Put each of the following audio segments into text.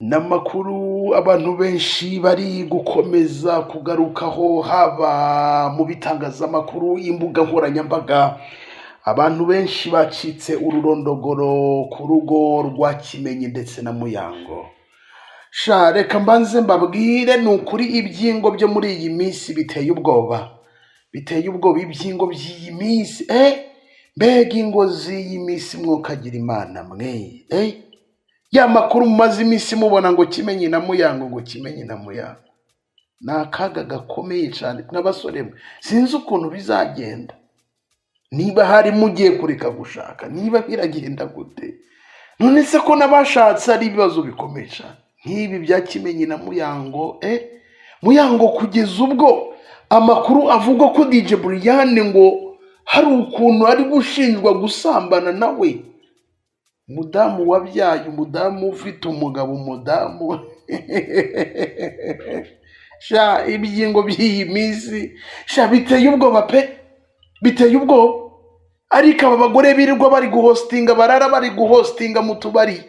Ni amakuru abantu benshi bari gukomeza kugarukaho, haba mu bitangazamakuru, imbuga nkoranyambaga. Abantu benshi bacitse ururondogoro ku rugo rwa Kimenyi ndetse na Muyango. Sha, reka mbanze mbabwire, ni ukuri ibyingo byo muri iyi minsi biteye ubwoba, biteye ubwoba ibyingo by'iyi minsi. Mbega ingo z'iyi minsi, mwokagira Imana mwe! Ya makuru mumaze iminsi mubona ngo Kimenyi na Muyango, ngo Kimenyi na Muyango, ni akaga gakomeye cyane n'abasore mwe. Sinzi ukuntu bizagenda, niba hari mugiye kureka gushaka, niba biragenda gute. None se ko n'abashatse ari ibibazo bikomeye cyane nk'ibi bya Kimenyi na Muyango? Muyango, kugeza ubwo amakuru avuga ko DJ Brian ngo hari ukuntu ari gushinjwa gusambana nawe, umudamu wabyaye, umudamu ufite umugabo, umudamu. Sha, ibyingo by'iyi minsi, sha, biteye ubwoba pe, biteye ubwoba. Ariko aba bagore birirwa bari guhostinga, barara bari guhostinga mu tubari,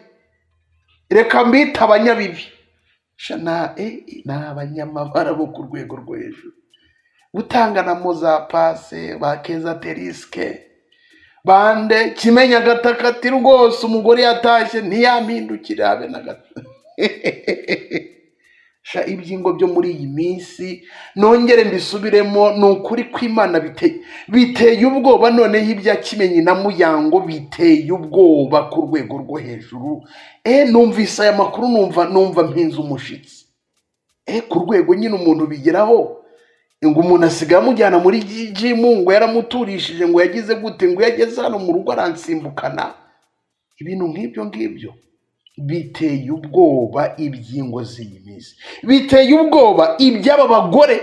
reka mbite abanyabibi. Sha, na ni abanyamabara bo ku rwego rwo hejuru, gutanga za pase ba Keza Terisike bande. Kimenya agatakati rwose, umugore yatashye ntiyampindukire habe na gato. Sha, ibyingo byo muri iyi minsi, nongere mbisubiremo, ni ukuri kw'Imana biteye ubwoba. Noneho ibya Kimenyi na Muyango biteye ubwoba ku rwego rwo hejuru. Numvise aya makuru, numva mpinze umushitsi. Ku rwego nyine umuntu bigeraho ngo umuntu asigaye amujyana muri jimu, ngo yaramuturishije, ngo yagize gute, ngo iyo ageze hano mu rugo aransimbukana, ibintu nk'ibyo ngibyo. Biteye ubwoba iby'ingo z'iyi minsi, biteye ubwoba iby'aba bagore,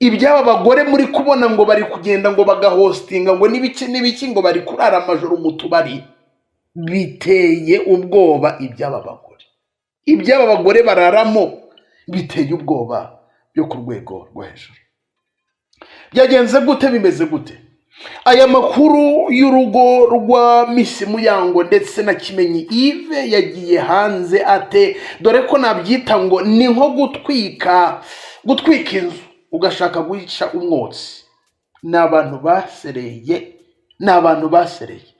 iby'aba bagore muri kubona ngo bari kugenda ngo bagahostinga, ngo n'ibiki n'ibiki, ngo bari kurara amajoro mu tubari. Biteye ubwoba iby'aba bagore, iby'aba bagore bararamo biteye ubwoba byo ku rwego rwo hejuru. Byagenze gute? Bimeze gute? Aya makuru y'urugo rwa Miss Muyango ndetse na Kimenyi Yves yagiye hanze ate? Dore ko nabyita ngo ni nko gutwika inzu ugashaka guhisha umwotsi. Ni abantu basereye, ni abantu basereye.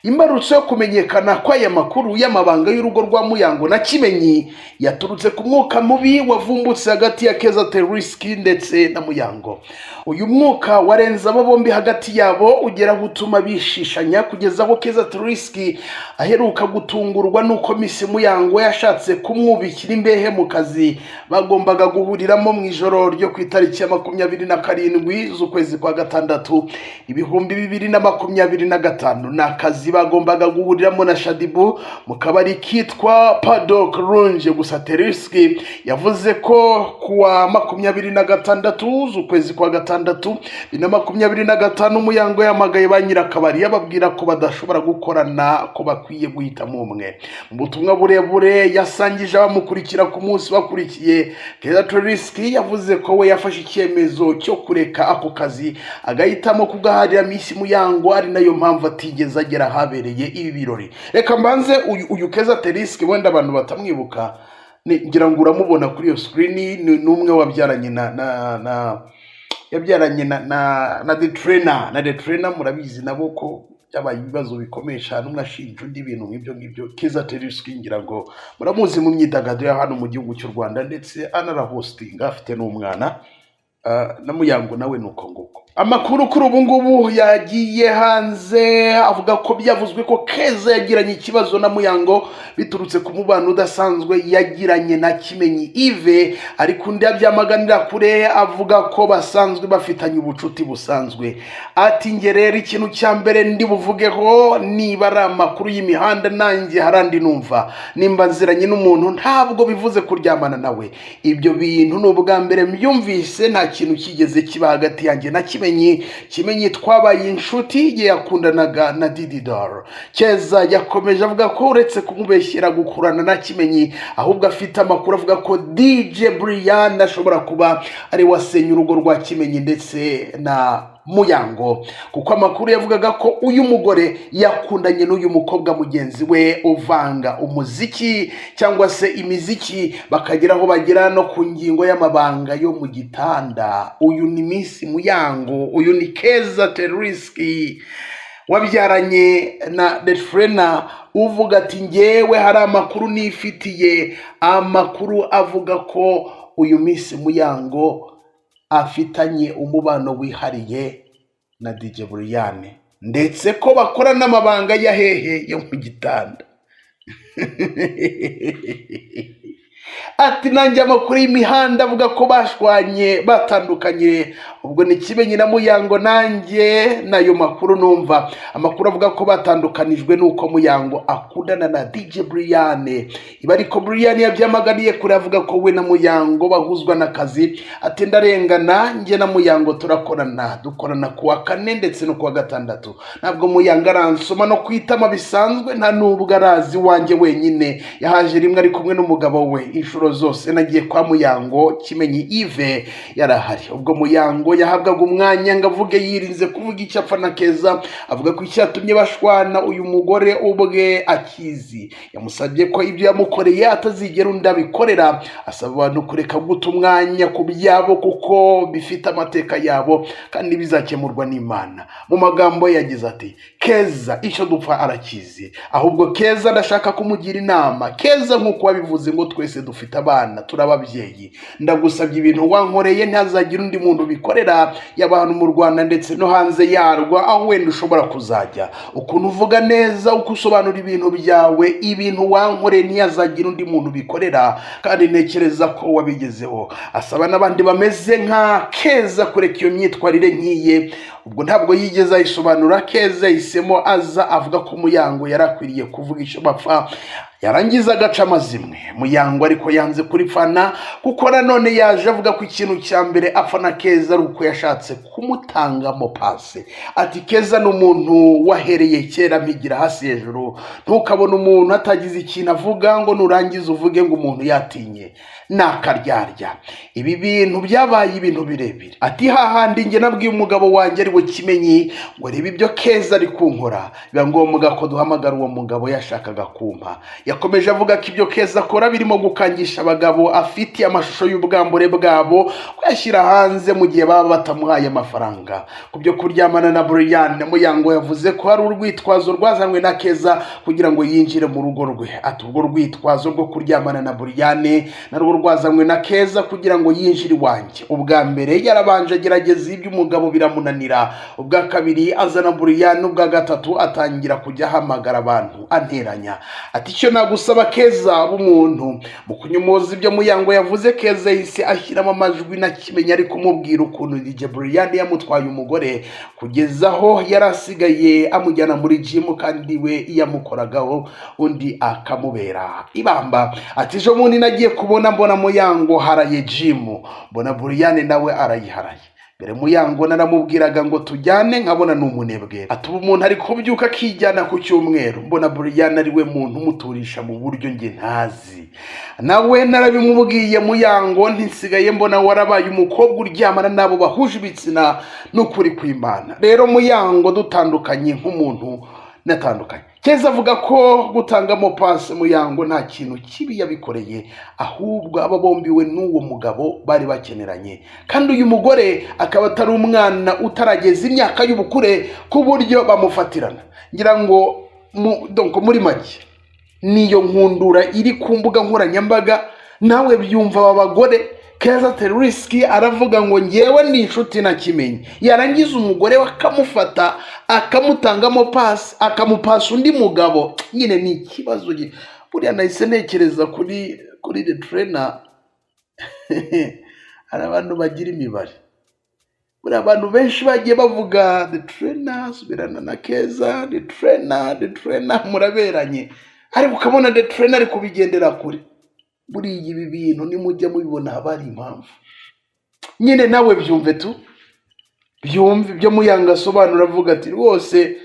Imbarutso yo kumenyekana kw'aya makuru y'amabanga y'urugo rwa Muyango na Kimenyi yaturutse ku mwuka mubi wavumbutse hagati ya Keza Terisky ndetse na Muyango. Uyu mwuka warenze abo bombi hagati yabo, ugera aho utuma bishishanya, kugeza aho Keza Terisky aheruka gutungurwa n'uko Miss Muyango yashatse kumwubikira imbehe mu kazi bagombaga guhuriramo mu ijoro ryo ku itariki ya 27 z'ukwezi kwa gatandatu 2025. Ni akazi bagombaga guhuriramo na Shaddyboo mu kabari kitwa Paddock Lounge. Gusa Terisky yavuze ko kuwa 26 z'ukwezi kwa gatandatu 2025 Muyango yahamagaye ba nyirakabari, yababwira ko badashobora gukorana, ko bakwiye guhitamo umwe. Mu butumwa burebure yasangije abamukurikira ku munsi bakurikiye, Keza Terisky yavuze ko we yafashe icyemezo cyo kureka ako kazi, agahitamo kugaharira Miss Muyango, ari nayo mpamvu atigeze agera ahabereye ibi birori. Reka mbanze uyu Keza Terisky, wenda abantu batamwibuka, ngira ngo uramubona kuri iyo screen, ni umwe wabyaranye na yabyaranye na The Trainer, na The Trainer. Murabizi nabo ko byabaye ibibazo bikomeye cyane, umwe ashinja undi ibintu nk'ibyo ngibyo. Keza Terisky ngira ngo muramuzi mu myidagaduro ya hano mu gihugu cy'u Rwanda, ndetse anarahostinga, afite n'umwana. Na Muyango nawe ni uko nguko. Amakuru kuri ubu ngubu yagiye hanze avuga ko byavuzwe ko Keza yagiranye ikibazo na Muyango biturutse ku mubano udasanzwe yagiranye na Kimenyi Yves, ariko undi abyamaganira kure, avuga ko basanzwe bafitanye ubucuti busanzwe. Ati: "Nge rero ikintu cya mbere ndi buvugeho, niba ari amakuru y'imihanda nanjye harandi numva, nimba nziranye n'umuntu ntabwo bivuze kuryamana nawe. Ibyo bintu ni ubwa mbere mbyumvise. Nta kintu kigeze kiba hagati yanjye na Kimenyi. Kimenyi twabaye inshuti igihe yakundanaga na Dididoro." Keza yakomeje avuga ko uretse kumubeshyera gukurana na Kimenyi, ahubwo afite amakuru avuga ko DJ Brian ashobora kuba ari wasenye urugo rwa Kimenyi ndetse na Muyango, kuko amakuru yavugaga ko uyu mugore yakundanye n'uyu mukobwa mugenzi we uvanga umuziki cyangwa se imiziki, bakagera aho bagera no ku ngingo y'amabanga yo mu gitanda. Uyu ni Miss Muyango, uyu ni Keza Terisky wabyaranye na Defrena, uvuga ati: "Ngewe hari amakuru nifitiye, amakuru avuga ko uyu Miss Muyango afitanye umubano wihariye na DJ Brian, ndetse ko bakora n'amabanga ya hehe yo mu gitanda." Ati: "Nanjye amakuru y'imihanda avuga ko bashwanye, batandukanye." Ubwo ni Kimenyi na Muyango. "Nanjye n'ayo makuru numva, amakuru avuga ko batandukanijwe n'uko Muyango akundana na DJ Brian." Ibi ariko Brian yabyamaganiye kure, avuga ko we na Muyango bahuzwa n'akazi. Ati: "Ndarengana, njye na Muyango turakorana, dukorana ku wa kane ndetse no ku wa gatandatu. Ntabwo Muyango aransoma no kwitama bisanzwe, nta nubwo arazi iwanjye wenyine. Yahaje rimwe ari kumwe n'umugabo we. Inshuro zose nagiye kwa Muyango, Kimenyi Yves yarahari." Ubwo Muyango yahabwaga umwanya ngo avuge, yirinze kuvuga icyo apfa na Keza, avuga ko icyatumye bashwana uyu mugore ubwe akizi. Yamusabye ko ibyo yamukoreye atazigera undi abikorera, asaba abantu kureka guta umwanya ku byabo kuko bifite amateka yabo kandi bizakemurwa n'Imana. Mu magambo ye yagize ati: "Keza icyo dupfa arakizi, ahubwo Keza ndashaka kumugira inama. Keza, nk'uko wabivuze ngo twese dufite abana, turi ababyeyi, ndagusabye, ibintu wankoreye ntihazagire undi muntu ubikorera, yaba hano mu Rwanda ndetse no hanze yarwo aho wenda ushobora kuzajya. Ukuntu uvuga neza, uko usobanura ibintu byawe, ibintu wankoreye ntihazagire undi muntu ubikorera, kandi ntekereza ko wabigezeho." Asaba n'abandi bameze nka Keza kureka iyo myitwarire nk'iye. Ubwo ntabwo yigeze ayisobanura. Keza yahisemo aza avuga ko Muyango yari akwiriye kuvuga icyo bapfa, yarangiza agaca amazimwe. Muyango ariko yanze kuripfana, kuko nanone yaje avuga ko ikintu cya mbere apfa na Keza ari uko yashatse kumutangamo pase. Ati: "Keza ni umuntu wahereye kera mpigira hasi hejuru. Ntukabone umuntu atagize ikintu avuga ngo nurangiza uvuge ngo umuntu yatinye, ni akaryarya. Ibi bintu byabaye ibintu birebire." Ati: "Hahandi njye nabwiye umugabo wanjye ari we Kimenyi ngo reba ibyo Keza ari kunkora, biba ngombwa ko duhamagara uwo mugabo yashakaga kumpa." Yakomeje avuga ko ibyo Keza akora birimo gukangisha abagabo afitiye amashusho y'ubwambure bwabo kuyashyira hanze mu gihe baba batamuhaye amafaranga. Ku byo kuryamana na Brian, Muyango yavuze ko hari urwitwazo rwazanywe na Keza kugira ngo yinjire mu rugo rwe. Ati: "Urwo rwitwazo rwo kuryamana na Brian narwo rwazanywe na Keza kugira ngo yinjire iwanjye. Ubwa mbere yarabanje agerageza iby'umugabo biramunanira, ubwa kabiri azana Brian, ubwa gatatu atangira kujya ahamagara abantu anteranya." Ati: "Icyo nagusaba Keza b'umuntu." Mu kunyomoza ibyo Muyango yavuze, Keza yahise ashyiramo amajwi na Kimenyi ari kumubwira ukuntu DJ Brian yamutwaye umugore, kugeza aho yari asigaye amujyana muri gym kandi we yamukoragaho undi akamubera ibamba. Ati: "Ejo bundi nagiye kubona mbona Muyango haraye gym, mbona Brian nawe arayiharaye. Mbere Muyango naramubwiraga ngo tujyane, nkabona ni umunebwe." Ati: "Ubu umuntu ari kubyuka akijyana ku cyumweru, mbona Brian ari we muntu umuturisha mu buryo njye ntazi. Nawe narabimubwiye Muyango, ntisigaye mbona warabaye umukobwa uryamana n'abo bahuje ibitsina, n'ukuri kw'Imana. Rero Muyango dutandukanye nk'umuntu natandukanye." Keza avuga ko gutangamo pasi Muyango nta kintu kibi yabikoreye, ahubwo aba bombi we n'uwo mugabo bari bakeneranye, kandi uyu mugore akaba atari umwana utarageza imyaka y'ubukure ku buryo bamufatirana. Ngira ngo donc muri make niyo nkundura iri ku mbuga nkoranyambaga, nawe byumva. Aba bagore, Keza Terisky aravuga ngo ngewe ni inshuti na Kimenyi, yarangiza umugore we akamufata akamutangamo pasi, akamupasa undi mugabo. Nyine ni ikibazo. Buriya nahise ntekereza kuri The Trainer. Hari abantu bagira imibare. Buriya abantu benshi bagiye bavuga The Trainer subirana na Keza, The Trainer, The Trainer muraberanye, ariko ukabona The Trainer ari kubigendera kure. Buriya ibi bintu nimujya mubibona haba hari impamvu nyine. Nawe byumve tu, byumve ibyo Muyanga asobanura, avuga ati rwose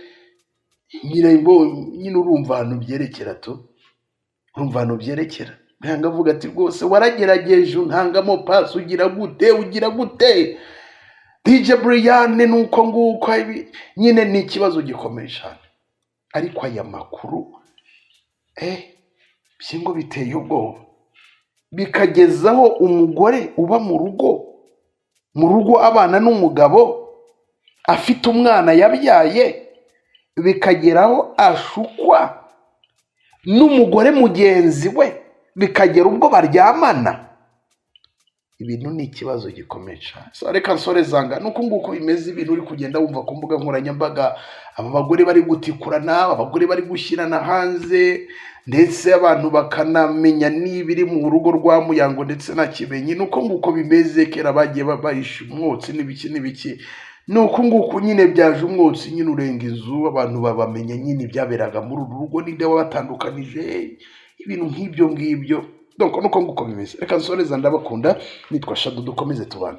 nyine ngo nyine urumva ahantu byerekera tu, urumva ahantu byerekera. Muyanga avuga ati: "Rwose waragerageje untangamo pasi, ugira gute, ugira gute." DJ Brian ni uko nguko nyine ni ikibazo gikomeye cyane. Ariko aya makuru ngo biteye ubwoba, bikagezaho umugore uba mu rugo abana n'umugabo, afite umwana yabyaye, bikageraho ashukwa n'umugore mugenzi we, bikagera ubwo baryamana. Ibintu ni ikibazo gikomeye cyane. So, reka nsorezanga nuko nguko bimeze. Ibintu uri kugenda wumva ku mbuga nkoranyambaga, aba bagore bari gutikurana, abagore bari gushyirana hanze, ndetse abantu bakanamenya n'ibiri mu rugo rwa Muyango ndetse na Kimenyi. Nuko nguko bimeze. Kera bagiye bahisha umwotsi n'ibiki n'ibiki, ni uku nguku nyine byaje, umwotsi nyine urenga inzu, abantu babamenya nyine ibyaberaga muri uru rugo, ninde wabatandukanije, ibintu nk'ibyo ngibyo. Donc nuko nguko bimeze. Reka nsoreza, ndabakunda, nitwa Shado, dukomeze tubane.